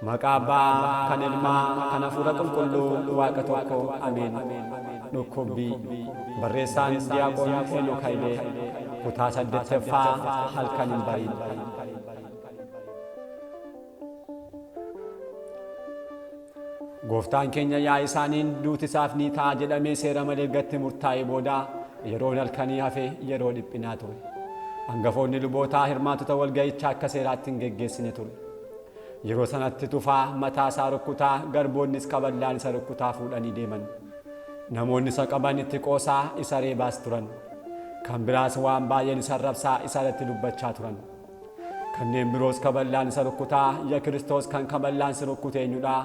Maqaa Abbaa, kan Ilmaa, kan Hafuura Qulqulluu, Waaqa tokko, Ameen. Dhukkubbii. Barreessaan Diyaaqoon Heenok Hayilee. Kutaa 8ffaa Halkan hin bariin. Gooftaan keenya yaa'ii isaaniin duuti isaaf ni ta'a jedhamee seera malee erga itti murtaa'ee booda yeroon halkanii hafe yeroo dhiphinaa ture. Angafoonni lubootaa hirmaattota walga'ichaa akka seeraatti hin geggeessine ture. Yeroo sanatti tufaa mataa isaa rukkutaa, garboonnis kaballaan isa rukkutaa fuudhanii deeman. Namoonni isa qaban itti qoosaa isa reebaas turan. Kan biraas waan baay'een isa arrabsaa isa irratti dubbachaa turan. Kanneen biroos kaballaan isa rukkutaa, Ya Kiristoos kan kaballaan si rukkute eenyudha?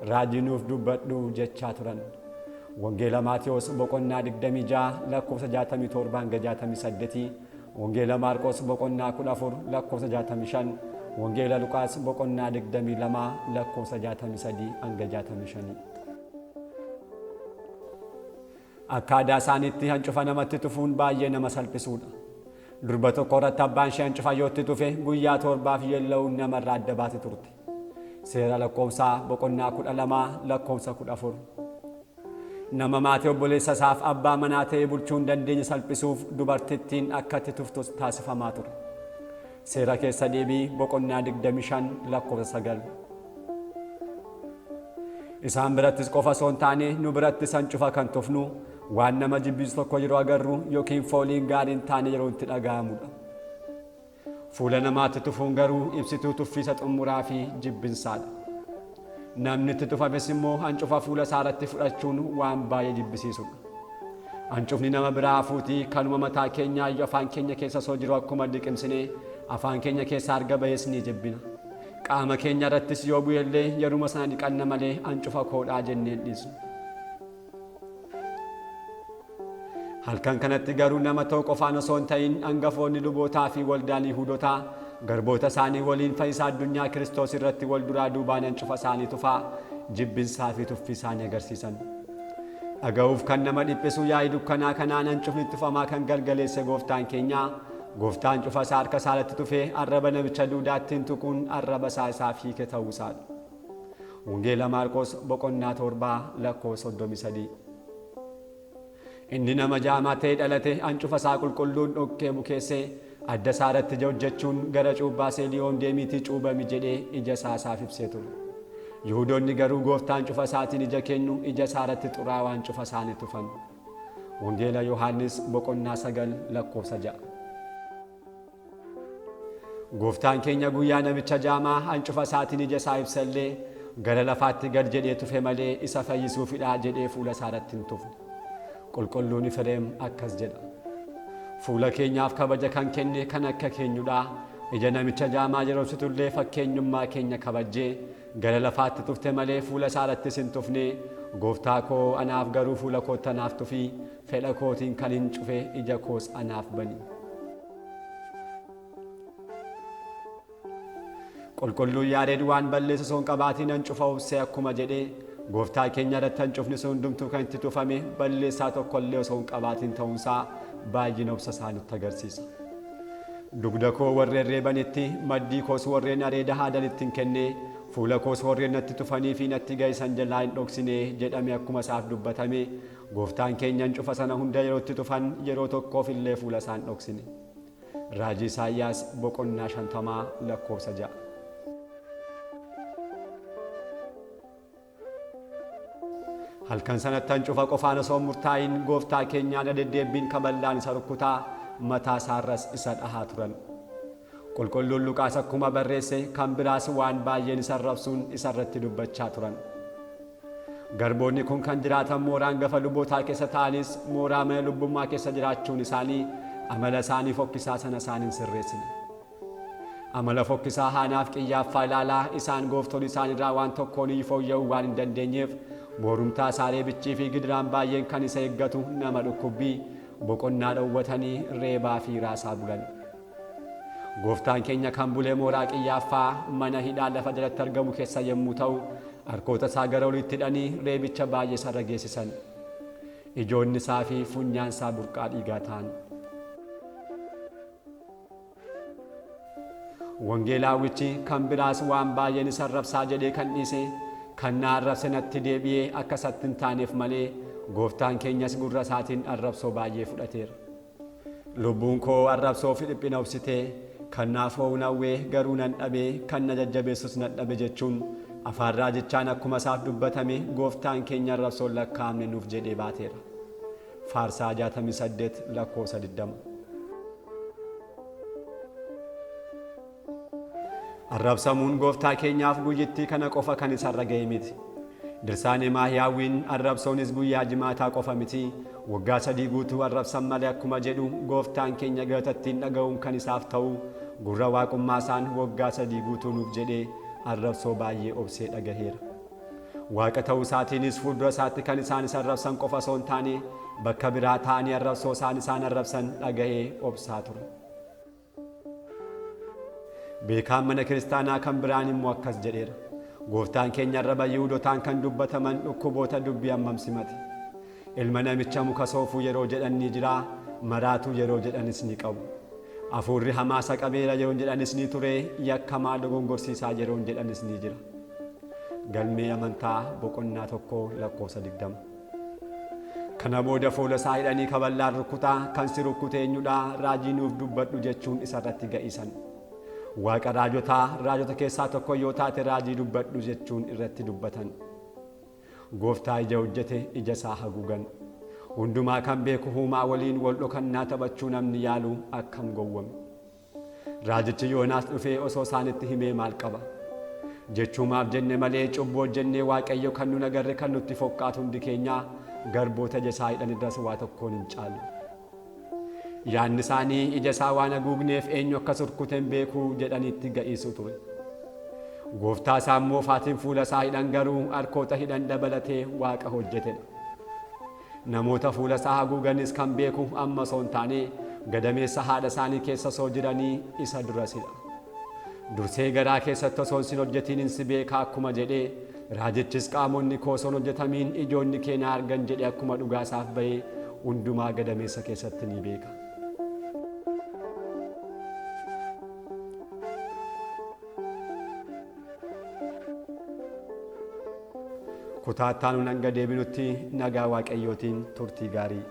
Raajii nuuf dubbadhu jechaa turan. Wangeela Maatewos boqonnaa 26 lakkoofsa 67 hanga 68, Wangeela Maarqos boqonnaa 14 lakkoofsa 65, Wangeela Luqaas boqonnaa 22 lakkoofsa 63 hanga 65. Akka aadaa isaaniitti hancufa namatti tufuun baay'ee nama salphisuudha. Durba tokko irratti abbaan ishee hancufa yoo itti tufe guyyaa toorbaaf yeella'uun namarraa adda baati turte. Seera lakkoofsaa boqonnaa 12 lakkoofsa 14. Nama maatii obboleessa isaaf abbaa manaa ta'ee bulchuu hin dandeenye salphisuuf dubartittiin akka itti tuftus taasifamaa ture. Seera keessa deebii boqonnaa 25 lakkoofsa 9. Isaan birattis qofa osoo hin taane nu birattis hancufa kan tufnu waan nama jibbisiisu tokko yeroo agarru yookiin fooliin gaarii hin taane yeroo itti dhaga'amudha. Fuula namaatti tufuun garuu ibsituu tuffii isa xumuraa fi jibbinsaadha. Namni itti tufames immoo hancufa fuula isaa irratti fudhachuun waan baay'ee jibbisiisudha. Hancufni nama biraa hafuutii kanuma mataa keenyaa iyyuu afaan keenya keessa osoo jiru akkuma liqimsine afaan keenya keessaa arga bahes ni jibbina. Qaama keenya irrattis yoo bu'ellee yeruma sana dhiqanna malee hancufa koodhaa jennee hin dhiisnu. Halkan kanatti garuu nama ta'u qofaan osoo hin ta'in angafoonni lubootaa fi waldaan Yihuudotaa garboota isaanii waliin fayyisaa addunyaa Kiristoos irratti wal duraa duubaan hancufa isaanii tufaa jibbinsaa fi tuffii isaanii agarsiisan. Dhaga'uuf kan nama dhiphisu yaa'ii dukkanaa kanaan hancufni tufamaa kan galgaleesse gooftaan keenya gooftaan hancufa isaa harka isaa irratti tufee arraba namicha duudaattiin tuquun arraba isaa isaaf hiike ta'uu isaadha. Wangeela Maarqos boqonnaa 7 lakkoofsa 33. Inni nama jaamaa ta'ee dhalate hancufa isaa qulqulluun dhoqqee bukeessee adda isaa irratti ija hojjechuun gara cuubbaa Seeliyoom deemiitii cuubami jedhee ija isaa isaaf ibsee ture. Yihudoonni garuu gooftaan hancufa isaatiin ija kennu ija isaa irratti xuraawaa hancufa isaanii tufan. Wangeela Yohaannis boqonnaa 9 lakkoofsa 6. Gooftaan keenya guyyaa namicha jaamaa hancufa isaatiin ija isaa ibsellee gara lafaatti gad jedhee tufe malee isa fayyisuufidha jedhee fuula isaa irratti hin tufne. Qulqulluun Ifireem akkas jedha. Fuula keenyaaf kabaja kan kenne kan akka keenyudha. Ija namicha jaamaa yeroo ibsitullee fakkeenyummaa keenya kabajjee gara lafaatti tufte malee fuula isaa irrattis hin tufne. Gooftaa koo anaaf garuu fuula kootti anaaf tufi, fedha kootiin kan hin cufe ija koos anaaf bani. Qulqulluun Yaareed waan balleessu osoo hin qabaatiin hancufa obsee akkuma jedhe, Gooftaa keenya irratti hancufni sun hundumtuu kan itti tufame balleessaa tokko illee osoo hin qabaatiin ta'uunsaa baay'ina obsa isaa nutti agarsiisa. Dugda koo warreen reebanitti, maddii koos warreen areeda haadanitti hin kenne, fuula koos warreen natti tufanii fi natti ga'isan jalaa hin dhoksine jedhame akkuma isaaf dubbatame, Gooftaan keenya hancufa sana hunda yeroo itti tufan yeroo tokkoof illee fuula isaa hin dhoksine. Raajii Isaayyaas boqonnaa 50 lakkoofsa 6. Halkan sanatti hancufa qofaan osoo hin murtaa'iin gooftaa keenyaan irra deddeebbiin kaballaan isa rukkutaa mataa isaarras isa dhahaa turan. Qulqulluun Luqaas akkuma barreesse kan biraas waan baay'een isa arrabsuun isa irratti dubbachaa turan. Garboonni kun kan jiraatan mooraa angafa lubootaa keessa ta'anis mooraa mana lubbummaa keessa jiraachuun isaanii amala isaanii fokkisaa sana isaan hin sirreessine. Amala fokkisaa Haanaaf Qiyyaaffaa ilaalaa isaan gooftolii isaaniirraa waan tokkoon iyyuu fooyya'uu waan hin dandeenyeef boorumtaa isaa reebichii fi gidiraan baay'een kan isa eeggatu nama dhukkubbii boqonnaa dhowwatanii reebaa fi raasaa bulan. Gooftaan keenya kan bule mooraa Qiyyaaffaa mana hidhaa lafa jalatti argamu keessa yommuu ta'u, harkoota isaa gara oliitti hidhanii reebicha baay'ee isarra geessisan. Ijoonni isaa fi funyaan isaa burqaa dhiigaa ta'an. Wangeelaawichi kan biraas waan baay'een isa arrabsaa jedhee kan dhiise kan na arrabse natti deebi'ee akka isatti hin taaneef malee gooftaan keenyas gurra isaatiin arrabsoo baay'ee fudhateera. Lubbuun koo arrabsoo fi dhiphina obsitee kan naaf ho'u hawwee garuu nan dhabee kan na jajjabeessus nan dhabe jechuun afaan raajichaan akkuma isaaf dubbatame gooftaan keenya arrabsoon lakkaa'amne nuuf jedhee baateera. Faarsaa 68 lakkoofsa 20. Arrabsamuun gooftaa keenyaaf guyyittii kana qofa kan isarra ga'e miti. Dirsaanee Maahiyaawwiin arrabsoonis guyyaa jimaataa qofa miti. Waggaa 3 guutuu arrabsan malee akkuma jedhu gooftaan keenya galatattiin dhaga'uun kan isaaf ta'u gurra waaqummaa isaan waggaa 3 guutuu nuuf jedhee arrabsoo baay'ee obsee dhagaheera. Waaqa ta'uu isaatiinis fuuldura isaatti kan isaan isa arrabsan qofa osoo hin taane bakka biraa taa'anii arrabsoo isaan isaan arrabsan dhagahee obsaa ture. Beekaan mana kiristaanaa kan biraan immoo akkas jedheera. Gooftaan keenya arraba Yihuudotaan kan dubbataman dhukkuboota dubbii hammam simate. Ilma namicha muka soofuu yeroo jedhan ni jira, maraatuu yeroo jedhanis ni qabu. Hafuurri hamaa isa qabeera yeroo jedhanis ni ture, yakkamaa dogongorsiisaa yeroo jedhanis ni jira. Galmee amantaa boqonnaa 1 lakkoofsa 20. Kana booda fuula isaa hidhanii kaballaan rukutaa kan si rukkute eenyudha raajii nuuf dubbadhu jechuun isarratti ga'isan. Waaqa raajotaa raajota keessaa tokko yoo taate raajii dubbadhu jechuun irratti dubbatan. Gooftaa ija hojjete ija isaa haguugan. Hundumaa kan beeku huumaa waliin wal dhokannaa taphachuu namni yaalu akkam gowwame. Raajichi Yoonaas dhufee osoo isaanitti himee maal qaba? Jechuumaaf jenne malee cubbuu hojjennee Waaqayyo kan nun agarre kan nutti fokkaatu hundi keenya garboota ija isaa hidhan irras waa tokkoon hin caalu. Yaadni isaanii ija isaa waan haguugneef eenyu akka surkute hin beeku jedhaniitti ga'iisu ture. Gooftaa isaa immoo faatiin fuula isaa hidhan garuu harkoota hidhan dabalatee Waaqa hojjetedha. Namoota fuula isaa haguuganis kan beeku amma osoo hin taane gadameessa haadha isaanii keessa osoo jiranii isa durasidha. Dursee garaa keessatti osoo sin hojjetiin si beeka akkuma jedhee raajichis qaamonni koo osoo hin hojjetamiin ijoonni kee na argan jedhee akkuma dhugaa isaaf bahee hundumaa gadameessa keessatti ni beeka. Kutaa itti aanuun hanga deebinutti nagaa Waaqayyootiin turtii gaarii.